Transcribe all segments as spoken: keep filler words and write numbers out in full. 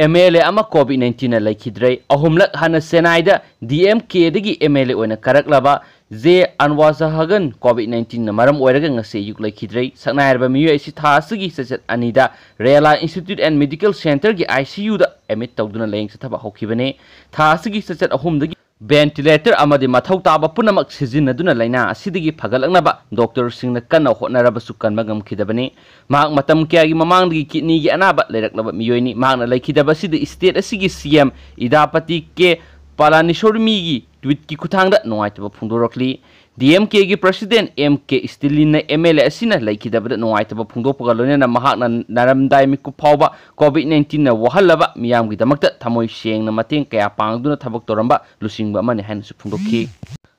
M L ꯑꯦ ꯑꯃ COVID ꯅꯥꯏꯟꯇꯤꯟꯅ ꯂꯩꯈꯤꯗ꯭ꯔꯦ꯫ ꯑꯍꯨꯝꯂꯛ ꯍꯥꯟꯅ ꯆꯦꯟꯅꯥꯏꯗ ꯗꯤ ꯑꯦꯝ ꯀꯦꯗꯒꯤ ꯑꯦꯝ ꯑꯦꯜ ꯑꯦ ꯑꯣꯏꯅ ꯀꯥꯔꯛꯂꯕ ꯖꯦ ꯑꯟꯋꯥꯁꯍꯒꯟ ꯀꯣꯚꯤꯗ ꯅꯥꯏꯟꯇꯤꯟꯅ ꯃꯔꯝ ꯑꯣꯏꯔꯒ ꯉꯁꯤ ꯑꯌꯨꯛ ꯂꯩꯈꯤꯗ꯭ꯔꯦ꯫ ꯁꯛꯅꯥꯏꯔꯕ ꯃꯤꯑꯣꯏ ꯑꯁꯤ ꯊꯥ ꯑꯁꯤꯒꯤ ꯆꯩꯆꯠ ꯑꯅꯤꯗ ꯔꯦꯂꯥ ꯏꯟꯁꯇꯤꯇ꯭ꯌꯨꯠ ꯑꯦꯟ ꯃꯦꯗꯤꯀꯦꯜ ꯁꯦꯟꯇꯔꯒꯤ ꯑꯥꯏ ꯁꯤ ꯌꯨꯗ ꯑꯦꯗꯃꯤꯠ ꯇꯧꯗꯨꯅ ꯂꯥꯌꯦꯡ ꯆꯠꯊꯕ ꯍꯧꯈꯤꯕꯅꯤ꯫ ꯊꯥ ꯑꯁꯤꯒꯤ ꯆꯩꯆꯠ ꯑꯍꯨꯝꯗꯒꯤ ꯚꯦꯟꯇꯤꯂꯦꯇꯔ ꯑꯃꯗꯤ ꯃꯊꯧ ꯇꯥꯕ ꯄꯨꯝꯅꯃꯛ ꯁꯤꯖꯤꯟꯅꯗꯨꯅ ꯂꯥꯏꯅꯥ ꯑꯁꯤꯗꯒꯤ ꯐꯒꯠꯂꯛꯅꯕ ꯗꯣꯛꯇꯔꯁꯤꯡꯅ ꯀꯟꯅ ꯍꯣꯠꯅꯔꯕꯁꯨ ꯀꯟꯕ ꯉꯝꯈꯤꯗꯕꯅꯤ꯫ ꯃꯍꯥꯛ ꯃꯇꯝ ꯀꯌꯥꯒꯤ ꯃꯃꯥꯡꯗꯒꯤ ꯀꯤꯗꯅꯤꯒꯤ ꯑꯅꯥꯕ ꯂꯩꯔꯛꯂꯕ ꯃꯤꯑꯣꯏꯅꯤ꯫ ꯃꯍꯥꯛꯅ ꯂꯩꯈꯤꯗꯕ ꯑꯁꯤꯗ ꯁ꯭ꯇꯦꯠ ꯑꯁꯤꯒꯤ ꯁꯤ ꯑꯦꯝ ꯏꯗꯥꯄꯇꯤ ꯀꯦ ꯄꯂꯥꯅꯤꯁꯣꯔꯃꯤꯒꯤ ꯇ꯭ꯋꯤꯠꯀꯤ ꯈꯨꯠꯊꯥꯡꯗ ꯅꯨꯡꯉꯥꯏꯇꯕ ꯐꯣꯡꯗꯣꯔꯛꯂꯤ꯫ ꯗꯤ ꯑꯦꯝ ꯀꯦꯒꯤ ꯄ꯭ꯔꯁꯤꯗꯦꯟꯠ ꯑꯦꯝ ꯀꯦ ꯁ꯭ꯇꯦꯂꯤꯟꯅ ꯑꯦꯝ ꯑꯦꯜ ꯑꯦ ꯑꯁꯤꯅ ꯂꯩꯈꯤꯗꯕꯗ ꯅꯨꯡꯉꯥꯏꯇꯕ ꯐꯣꯡꯗꯣꯛꯄꯒ ꯂꯣꯏꯅꯅ ꯃꯍꯥꯛꯅ ꯅꯥꯔꯝꯗꯥꯏ ꯃꯤꯀꯨꯞ ꯐꯥꯎꯕ ꯀꯣꯚꯤꯗ ꯅꯥꯏꯟꯇꯤꯟꯅ ꯋꯥꯍꯜꯂꯕ ꯃꯤꯌꯥꯝꯒꯤꯗꯃꯛꯇ ꯊꯃꯣꯏ ꯁꯦꯡꯅ ꯃꯇꯦꯡ ꯀꯌꯥ ꯄꯥꯡꯗꯨꯅ ꯊꯕꯛ ꯇꯧꯔꯝꯕ ꯂꯨꯆꯤꯡꯕ ꯑꯃꯅꯤ ꯍꯥꯏꯅꯁꯨ ꯐꯣꯡꯗꯣꯛꯈꯤ꯫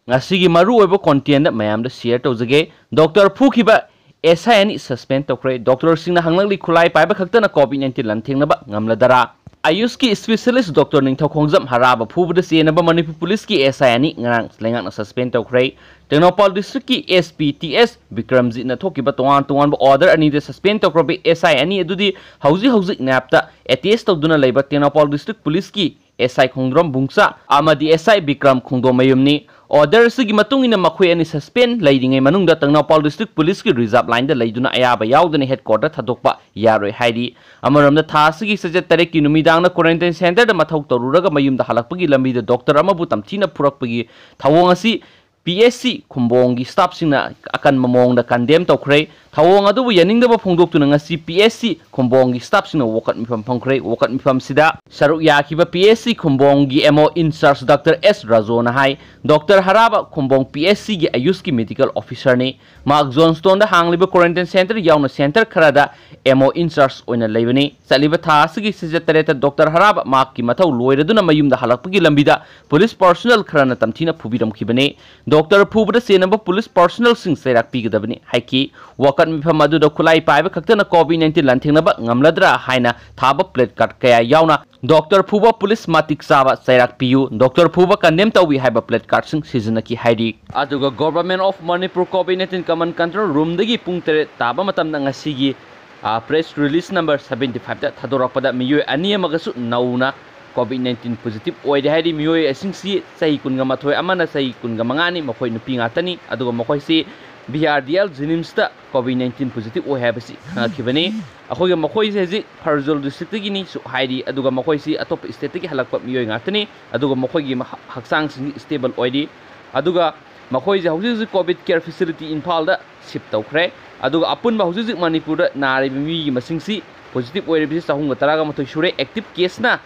ꯉꯁꯤꯒꯤ ꯃꯔꯨꯑꯣꯏꯕ ꯀꯣꯟꯇꯦꯟꯗ ꯃꯌꯥꯝꯗ ꯁꯤꯌꯔ ꯇꯧꯖꯒꯦ꯫ ꯗꯣꯛꯇꯔ ꯐꯨꯈꯤꯕ ꯑꯦꯁ ꯑꯥꯏ ꯑꯅꯤ ꯁꯁꯄꯦꯟ ꯇꯧꯈ꯭ꯔꯦ꯫ ꯗꯣꯛꯇꯔꯁꯤꯡꯅ ꯍꯪꯂꯛꯂꯤ, ꯈꯨꯠꯂꯥꯏ ꯄꯥꯏꯕ ꯈꯛꯇꯅ COVID nineteen ꯂꯥꯟꯊꯦꯡꯅꯕ ꯉꯝꯂꯗꯔꯥ? ꯑꯌꯨꯁꯀꯤ specialist doctor ꯅꯤꯡꯊꯧꯈꯣꯡꯖꯝ ꯍꯔꯥꯕ ꯐꯨꯕꯗ ꯆꯦꯟꯅꯕ Manipur ꯄꯨꯂꯤꯁꯀꯤ ꯑꯦꯁ ꯑꯥꯏ ꯑꯅꯤ ꯉꯔꯥꯡ ꯂꯩꯉꯥꯛꯅ ꯁꯁꯄꯦꯟ ꯇꯧꯈ꯭ꯔꯦ꯫ ꯇꯦꯡꯅꯧꯄꯥꯜ ꯗꯤꯁꯇ꯭ꯔꯤꯛꯀꯤ ꯑꯦꯁ ꯄꯤ ꯇꯤ ꯑꯦꯁ ꯕꯤꯀ꯭ꯔꯝꯖꯤꯠꯅ ꯊꯣꯛꯈꯤꯕ ꯇꯣꯉꯥꯟ ꯇꯣꯉꯥꯟꯕ ꯑꯣꯔꯗꯔ ꯑꯅꯤꯗ ꯁꯁꯄꯦꯟ ꯇꯧꯈ꯭ꯔꯕ ꯑꯦꯁ ꯑꯥꯏ ꯑꯅꯤ ꯑꯗꯨꯗꯤ ꯍꯧꯖꯤꯛ ꯍꯧꯖꯤꯛ ꯅꯦꯞꯇ ꯑꯦꯇꯦꯆ ꯇꯧꯗꯨꯅ ꯂꯩꯕ ꯇꯦꯡꯅꯧꯄꯥꯜ ꯗꯤꯁꯇ꯭ꯔꯤꯛ ꯄꯨꯂꯤꯁꯀꯤ ꯑꯦꯁ ꯑꯥꯏ ꯈꯣꯡꯗ꯭ꯔꯣꯝ ꯕꯨꯡꯆꯥ ꯑꯃꯗꯤ ꯑꯦꯁ ꯑꯥꯏ ꯕꯤꯀ꯭ꯔꯝ ꯈꯣꯡꯗꯣꯃꯌꯨꯝꯅꯤ꯫ ꯑꯣꯔꯗꯔ ꯑꯁꯤꯒꯤ ꯃꯇꯨꯡ ꯏꯟꯅ ꯃꯈꯣꯏ ꯑꯅꯤ ꯁꯁꯄꯦꯟ ꯂꯩꯔꯤꯉꯩ ꯃꯅꯨꯡꯗ ꯇꯦꯡꯅꯧꯄꯥꯜ ꯗꯤꯁꯇ꯭ꯔꯤꯛ ꯄꯨꯂꯤꯁꯀꯤ ꯔꯤꯖꯥꯔꯚ ꯂꯥꯏꯟꯗ ꯂꯩꯗꯨꯅ ꯑꯌꯥꯕ ꯌꯥꯎꯗꯅ ꯍꯦꯗꯀ꯭ꯋꯥꯇꯔ ꯊꯥꯗꯣꯛꯄ ꯌꯥꯔꯣꯏ ꯍꯥꯏꯔꯤ꯫ ꯑꯃꯔꯣꯝꯗ ꯊꯥ ꯑꯁꯤꯒꯤ ꯆꯩꯆꯠ ꯇꯔꯦꯠꯀꯤ ꯅꯨꯃꯤꯗꯥꯡꯗ ꯀ꯭ꯋꯥꯔꯦꯟꯇꯥꯏꯟ ꯁꯦꯟꯇꯔꯗ ꯃꯊꯧ ꯇꯧꯔꯨꯔꯒ ꯃꯌꯨꯝꯗ ꯍꯜꯂꯛꯄꯒꯤ ꯂꯝꯕꯤꯗ ꯗꯣꯛꯇꯔ ꯑꯃꯕꯨ ꯇꯝꯊꯤꯅ ꯐꯨꯔꯛꯄꯒꯤ ꯊꯧꯑꯣꯡ ꯑꯁꯤ ꯄꯤ ꯑꯩꯆ ꯁꯤ ꯈꯨꯝꯕꯣꯡꯒꯤ ꯁ꯭ꯇꯥꯐꯁꯤꯡꯅ ꯑꯀꯟꯕ ꯃꯑꯣꯡꯗ ꯀꯟꯗꯦꯝ ꯇꯧꯈ꯭ꯔꯦ꯫ ꯊꯧꯑꯣꯡ ꯑꯗꯨꯕꯨ ꯌꯥꯅꯤꯡꯗꯕ ꯐꯣꯡꯗꯣꯛꯇꯨꯅ ꯉꯁꯤ ꯄꯤ ꯑꯩꯆ ꯁꯤ ꯈꯨꯝꯕꯣꯡꯒꯤ ꯁ꯭ꯇꯥꯐꯁꯤꯡꯅ ꯋꯥꯀꯠ ꯃꯤꯐꯝ ꯐꯝꯈ꯭ꯔꯦ꯫ ꯋꯥꯀꯠ ꯃꯤꯐꯝꯁꯤꯗ ꯁꯔꯨꯛ ꯌꯥꯈꯤꯕ P H C ꯈꯨꯝꯕꯣꯡꯒꯤ M O in-charge doctor ꯑꯦꯁ ꯔꯥꯖꯣꯅ ꯍꯥꯏ, ꯗꯣꯛꯇꯔ ꯍꯔꯥꯕ ꯈꯨꯝꯕꯣꯡ ꯄꯤ ꯑꯩꯆ ꯁꯤꯒꯤ ꯑꯌꯨꯁꯀꯤ ꯃꯦꯗꯤꯀꯦꯜ ꯑꯣꯐꯤꯁꯔꯅꯤ꯫ ꯃꯍꯥꯛ ꯖꯣꯟꯁꯇꯣꯟꯗ ꯍꯥꯡꯂꯤꯕ ꯀ꯭ꯋꯥꯔꯦꯟꯇꯥꯏꯟ ꯁꯦꯟꯇꯔ ꯌꯥꯎꯅ ꯁꯦꯟꯇꯔ ꯈꯔꯗ ꯑꯦꯝ ꯑꯣ ꯏꯟꯆꯥꯔꯖ ꯑꯣꯏꯅ ꯂꯩꯕꯅꯤ꯫ ꯆꯠꯂꯤꯕ ꯊꯥ ꯑꯁꯤꯒꯤ ꯆꯩꯆꯠ ꯇꯔꯦꯠꯇ ꯗꯣꯛꯇꯔ ꯍꯔꯥꯕ ꯃꯍꯥꯛꯀꯤ ꯃꯊꯧ ꯂꯣꯏꯔꯗꯨꯅ ꯃꯌꯨꯝꯗ ꯍꯜꯂꯛꯄꯒꯤ ꯂꯝꯕꯤꯗ ꯄꯨꯂꯤꯁ ꯄꯥꯔꯁꯣꯅꯦꯜ ꯈꯔꯅ ꯇꯝꯊꯤꯅ ꯐꯨꯕꯤꯔꯝꯈꯤꯕꯅꯤ꯫ ꯗꯣꯛꯇꯔ ꯐꯨꯕꯗ ꯆꯦꯟꯅꯕ ꯄꯨꯂꯤꯁ ꯄꯥꯔꯁꯣꯅꯦꯜꯁꯤꯡ ꯆꯩꯔꯥꯛ ꯄꯤꯒꯗꯕꯅꯤ ꯍꯥꯏꯈꯤ꯫ ꯋꯥꯀꯠ ꯃꯤꯐꯝ ꯑꯗꯨꯗ ꯈꯨꯠꯂꯥꯏ ꯄꯥꯏꯕ ꯈꯛꯇꯅ ꯀꯣꯚꯤꯗ ꯅꯥꯏꯟꯇꯤꯟ ꯂꯥꯟꯊꯦꯡꯅꯕ ꯉꯝꯂꯗ꯭ꯔꯥ ꯍꯥꯏꯅ ꯊꯥꯕ ꯄ꯭ꯂꯦ ꯀꯥꯔꯗ ꯀꯌꯥ ꯌꯥꯎꯅ ꯗꯣꯛꯇꯔ ꯐꯨꯕ ꯄꯨꯂꯤꯁ ꯃꯇꯤꯛ ꯆꯥꯕ ꯆꯩꯔꯥꯛ ꯄꯤꯌꯨ, ꯗꯣꯛꯇꯔ ꯐꯨꯕ ꯀꯟꯗꯦꯝ ꯇꯧꯏ ꯍꯥꯏꯕ ꯄ꯭ꯂꯦ ꯀꯥꯔꯗꯁꯤꯡ ꯁꯤꯖꯤꯟꯅꯈꯤ ꯍꯥꯏꯔꯤ꯫ ꯑꯗꯨꯒ Government of Manipur COVID nineteen Command Control Roomꯗꯒꯤ ꯄꯨꯡ ꯇꯔꯦꯠ ꯇꯥꯕ ꯃꯇꯝꯗ ꯉꯁꯤꯒꯤ ꯄ꯭ꯔꯦꯁ ꯔꯤꯂꯤꯁ ꯅꯝꯕꯔ ꯁꯕꯦꯟꯇꯤ ꯐꯥꯏꯚꯇ ꯊꯥꯗꯣꯔꯛꯄꯗ ꯃꯤꯑꯣꯏ ꯑꯅꯤ ꯑꯃꯒꯁꯨ ꯅꯧꯅ ꯀꯣꯚꯤꯗ ꯅꯥꯏꯟꯇꯤꯟ ꯄꯣꯖꯤꯇꯤꯚ ꯑꯣꯏꯔꯦ ꯍꯥꯏꯔꯤ꯫ ꯃꯤꯑꯣꯏ ꯑꯁꯤꯡꯁꯤ ꯆꯍꯤ ꯀꯨꯟꯒ ꯃꯥꯊꯣꯏ ꯑꯃꯅ ꯆꯍꯤ ꯀꯨꯟꯒ ꯃꯉꯥꯅꯤ, ꯃꯈꯣꯏ ꯅꯨꯄꯤ ꯉꯥꯛꯇꯅꯤ꯫ ꯑꯗꯨꯒ ꯃꯈꯣꯏꯁꯤ ꯕꯤ ꯑꯥꯔ ꯗꯤ ꯑꯦꯜ ꯖꯤꯅꯤꯝꯁꯇ ꯀꯣꯚꯤꯗ ꯅꯥꯏꯟꯇꯤꯟ ꯄꯣꯖꯤꯇꯤꯚ ꯑꯣꯏ ꯍꯥꯏꯕꯁꯤ ꯈꯪꯉꯛꯈꯤꯕꯅꯤ꯫ ꯑꯩꯈꯣꯏꯒꯤ ꯃꯈꯣꯏꯁꯦ ꯍꯧꯖꯤꯛ ꯐꯔꯖꯣꯜ ꯗꯤꯁꯇ꯭ꯔꯤꯛꯇꯒꯤꯅꯤꯁꯨ ꯍꯥꯏꯔꯤ꯫ ꯑꯗꯨꯒ ꯃꯈꯣꯏꯁꯤ ꯑꯇꯣꯞꯄ ꯁ꯭ꯇꯦꯠꯇꯒꯤ ꯍꯜꯂꯛꯄ ꯃꯤꯑꯣꯏ ꯉꯥꯛꯇꯅꯤ꯫ ꯑꯗꯨꯒ ꯃꯈꯣꯏꯒꯤ ꯃꯍ-, ꯍꯛꯆꯥꯡꯁꯤꯡꯁꯤ ꯁ꯭ꯇꯦꯕꯜ ꯑꯣꯏꯔꯤ꯫ ꯑꯗꯨꯒ ꯃꯈꯣꯏꯁꯦ ꯍꯧꯖꯤꯛ ꯍꯧꯖꯤꯛ ꯀꯣꯚꯤꯗ ꯀꯦꯌꯔ ꯐꯦꯁꯤꯂꯤꯇꯤ ꯏꯝꯐꯥꯜꯗ ꯁꯤꯞ ꯇꯧꯈ꯭ꯔꯦ꯫ ꯑꯗꯨꯒ ꯑꯄꯨꯟꯕ ꯍꯧꯖꯤꯛ ꯍꯧꯖꯤꯛ ꯃꯅꯤꯄꯨꯔꯗ ꯅꯥꯔꯤꯕ ꯃꯤꯒꯤ ꯃꯁꯤꯡꯁꯤ ꯄꯣꯖꯤꯇꯤꯚ ꯑꯣꯏꯔꯤꯕꯁꯤ ꯆꯍꯨꯝꯒ ꯇꯔꯥꯒ ꯃꯥꯊꯣꯏ ꯁꯨꯔꯦ꯫ ꯑꯦꯛꯇꯤꯚ ꯀꯦꯁꯅ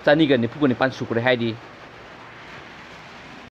ꯆꯅꯤꯒ ꯅꯤꯐꯨꯒ ꯅꯤꯄꯥꯟ ꯁꯨꯈ꯭ꯔꯦ ꯍꯥꯏꯔꯤ꯫